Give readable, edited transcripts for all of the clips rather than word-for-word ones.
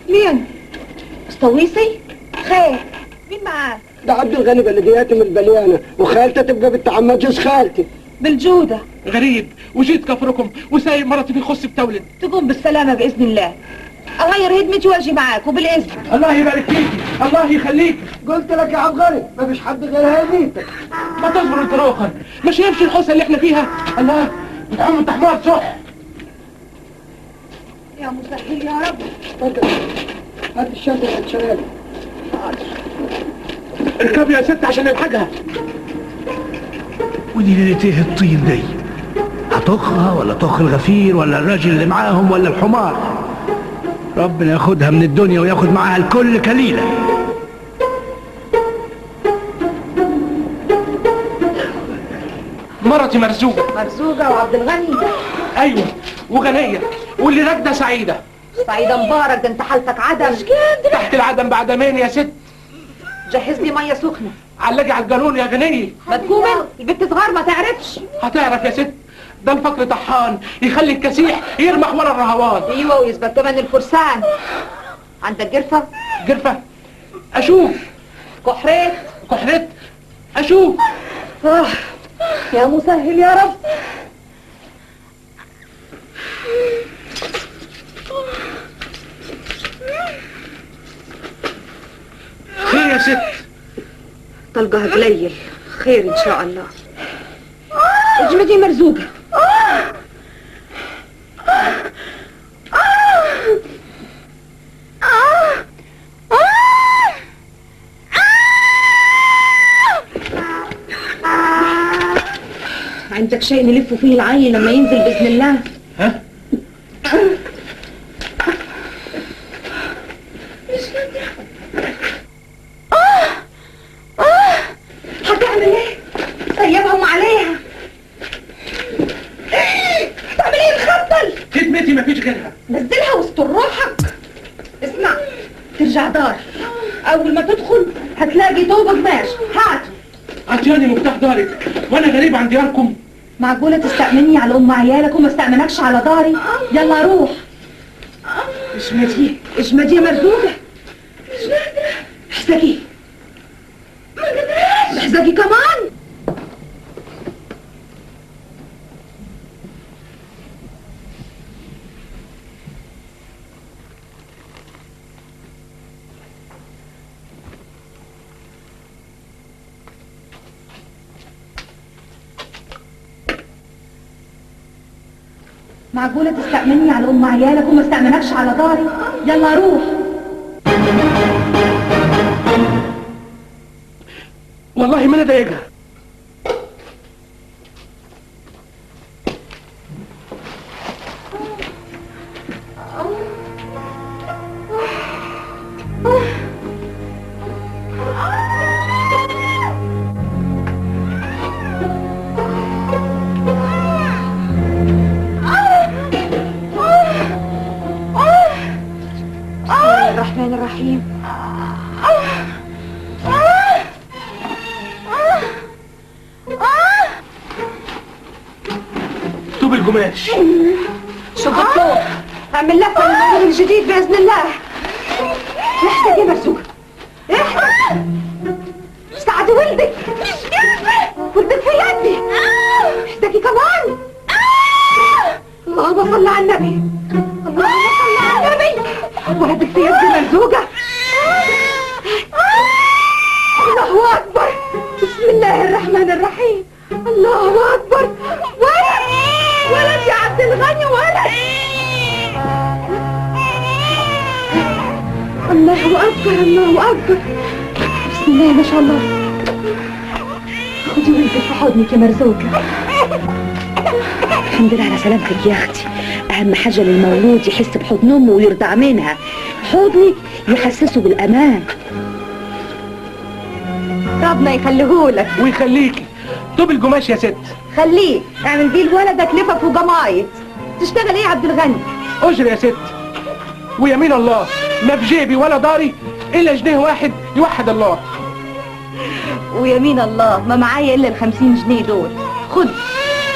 مين؟ اسطويسي؟ خير، مين معاك؟ ده عبد الغني بلدياتي من البليانه، وخالته تبقى بنت عمات جوز خالتي. بالجودة. غريب وجيت كفركم وسايب مرتي في الخص بتولد. تقوم بالسلامة باذن الله. اغير هدمتي واجي معاك وبالاذن. الله يبارك فيكي، الله يخليك. قلت لك يا عبد الغني مفيش حد غير هديتك. ما تصبر انت روخا، مش يمشي الحوسة اللي احنا فيها. الله بتحم انت حمار صح. يا مسهل يا رب. اتفضل هات الشنطة اللي شغالة. اركب يا ست عشان نلحقها. ودي ليلة ايه الطين دي؟ هتخها ولا طخ الغفير ولا الراجل اللي معاهم ولا الحمار؟ ربنا ياخدها من الدنيا وياخد معاها الكل كليلة. مرتي مرزوقة. مرزوقة وعبد الغني؟ ايوه وغنية، واللي راكدة سعيدة. سعيدة مبارك، ده انت حالتك عدم. مش قادرة. تحت العدم بعدمين يا ست. جهز لي مية سخنة. علقي على الجالون يا غنية. ما تقوم البنت صغار ما تعرفش. هتعرف يا ست، ده الفقر طحان يخلي الكسيح يرمح ورا الرهوان. ايوه ويثبت كمان الفرسان. عندك قرفة؟ قرفة؟ اشوف. كحريت؟ كحريت؟ اشوف. يا مسهل يا رب. خير يا ست. طلقها قليل، خير ان شاء الله. اجمدي مرزوقة. عندك شيء نلف فيه العيل لما ينزل بإذن الله؟ ها؟ مش قادرة. هتعمل ايه؟ طيبهم عليها. هتعمل ايه الخبل؟ خدمتي مفيش غيرها. نزلها واستر روحك. اسمع، ترجع دار، أول ما تدخل هتلاقي طوب قماش، هاته. عطياني مفتاح دارك وانا غريب عن دياركم؟ معقولة تستأمني على أم عيالك وما استأمنكش على داري؟ يلا روح. اجمدي اجمدي يا مرزوقة. مش قادرة. احزقي. ما قدرتش. احزقي كمان. معقولة تستأمني على أم عيالك وما استأمنكش على داري؟ يلا روح. والله ما انا ضايقها. الرحمن الرحيم. طوب القماش. شوف الطوب، اعمل لفه للموديل الجديد باذن الله. احسن يا مرزوقه، احسن. ساعدي ولدك. مش قادرة، ولدك في يدي. احتاجي كمان. اللهم صل على النبي، اللهم صل على النبي. ولدك في يدي مرزوقه. الله اكبر، بسم الله الرحمن الرحيم. الله اكبر. ولد، ولد يا عبد الغني، ولد. الله اكبر، الله اكبر، بسم الله ما شاء الله. خدي ولدك في حضنك يا مرزوقه. الحمد لله على سلامتك يا اختي. اهم حاجة للمولود يحس بحضن امه ويرضع منها. حضنك يحسسه بالامان. ربنا يخليهولك ويخليكي. طوب القماش يا ست. خليه، اعمل بيه لولدك لفف وجمايط. تشتغل ايه يا عبد الغني؟ اجر يا ست، ويمين الله ما في جيبي ولا داري الا جنيه واحد يوحد الله. ويمين الله ما معايا الا ال50 جنيه دول. خد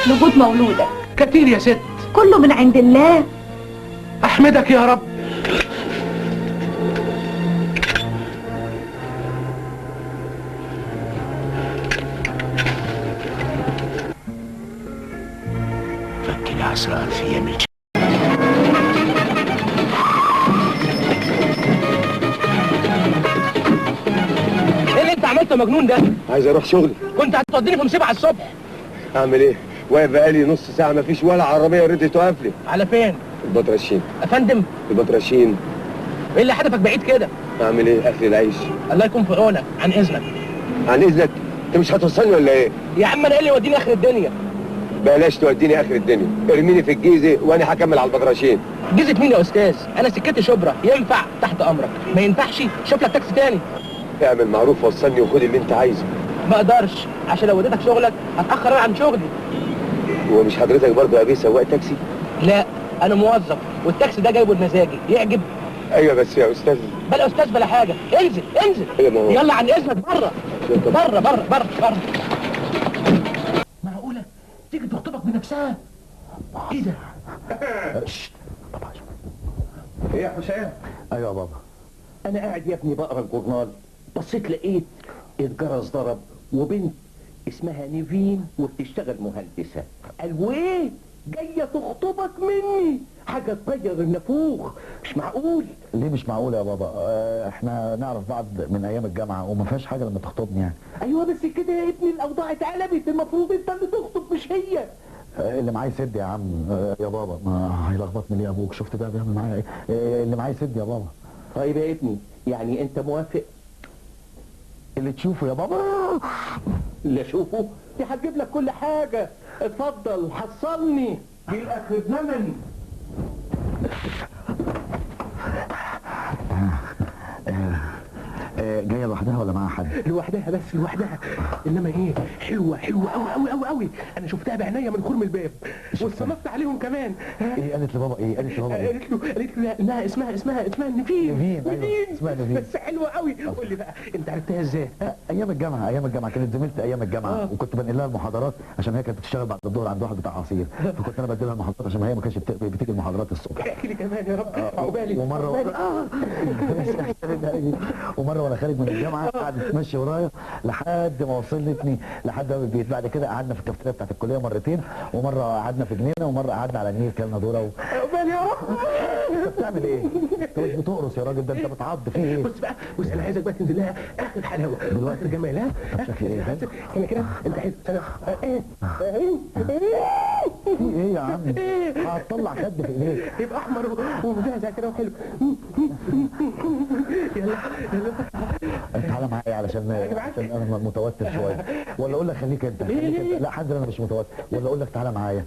لجود مولودك. كتير يا ست. كله من عند الله. احمدك يا رب. الاسرار في ايام ايه اللي انت عملته يا مجنون ده؟ عايز اروح شغلي. كنت هتوديني في مصيبة على الصبح. اعمل ايه؟ واقف بقالي نص ساعة مفيش ولا عربية رضيت تقف لي. على فين؟ البطرشين. يا فندم؟ البطرشين. ايه اللي حدفك بعيد كده؟ اعمل ايه؟ اكل العيش. الله يكون في عونك. عن اذنك. عن اذنك؟ انت مش هتوصلني ولا ايه؟ يا عم انا ايه اللي يوديني اخر الدنيا؟ بلاش توديني اخر الدنيا، ارميني في الجيزة وانا هكمل على البطرشين. جيزه مين يا استاذ؟ انا سكتي شبرا، ينفع تحت امرك، ما ينفعش شوف لك تاكسي تاني. اعمل معروف وصلني وخد اللي انت عايزه. ما اقدرش، عشان لو وديتك شغلك هتاخر انا عن شغلي. هو مش حضرتك برضه يا بيه سواق تاكسي؟ لا انا موظف، والتاكسي ده جايبه بمزاجي، يعجب؟ ايوه بس يا استاذ. بلا استاذ بلا حاجة، انزل انزل. ايه يلا عن اذنك، بره بره بره بره بره. معقولة تيجي تخطبك بنفسها؟ ايه ده؟ ايه يا حسام؟ ايوه يا بابا. انا قاعد يا ابني بقرا الجورنال، بصيت لقيت الجرس ضرب وبنت اسمها نيفين وبتشتغل مهندسه. قال وايه؟ جاية تخطبك مني، حاجة تغير النافوخ، مش معقول. ليه مش معقول يا بابا؟ احنا نعرف بعض من ايام الجامعة وما فيهاش حاجة لما تخطبني يعني. ايوه بس كده يا ابني الاوضاع اتقلبت، المفروض انت اللي تخطب مش هي. اللي معايا سد يا عم. يا بابا ما هيلخبطني ليه ابوك؟ شفت بقى بيعمل معايا ايه؟ اللي معايا سد يا بابا. طيب يا ابني يعني انت موافق؟ اللي تشوفه يا بابا. اللي اشوفه؟ دي هتجيب لك كل حاجة. اتفضل حصلني، دي الاخر زمن. جاية لوحدها ولا معاها حد؟ لوحدها بس لوحدها، انما ايه حلوة حلوة قوي قوي قوي قوي، انا شفتها بعينيا من خرم الباب واتصنفت عليهم كمان. ايه قالت لبابا؟ ايه قالت لبابا؟ ايه قالت له انها اسمها اسمها اسمها نيفين. نيفين، أيوة. اسمها نيفين بس حلوة قوي. قول لي بقى انت عرفتها ازاي؟ ايام الجامعة، ايام الجامعة كانت زميلتي ايام الجامعة. وكنت بنقل لها المحاضرات عشان هي كانت بتشتغل بعد الظهر عند واحد بتاع عصير، فكنت انا بدي لها المحاضرات عشان هي ما كانتش بتيجي المحاضرات الصبح. احكي لي كمان يا رب عقبالي. ومرة وانا خارج من الجامعة قعدت تمشي ورايا لحد ما وصلتني لحد باب البيت. بعد كده قعدنا في الكافتيريا بتاعت الكلية مرتين، ومرة قعدنا في جنينة، ومرة قعدنا على النيل كلنا دوره. عقبالي يا رب. انت بتعمل ايه؟ انت مش بتقرص يا راجل، ده انت بتعض في ايه؟ بص بقى، بص انا عايزك بقى تنزل لها اخر حلاوة دلوقتي. اخر جمال. ها طب شكل ايه؟ انا كده انت عايز انا ايه في ايه يا عم؟ هتطلع خد في ايديك يبقى احمر ومزعزع كده وحلو. يلا يلا تعالى معايا علشان انا متوتر شوية. ولا اقول لك خليك انت، خليك انت. لا حاضر انا مش متوتر. ولا اقول لك تعالى معايا.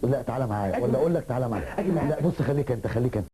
لا تعالى معايا. ولا اقول لك تعالى معايا. لا بص خليك انت، خليك انت.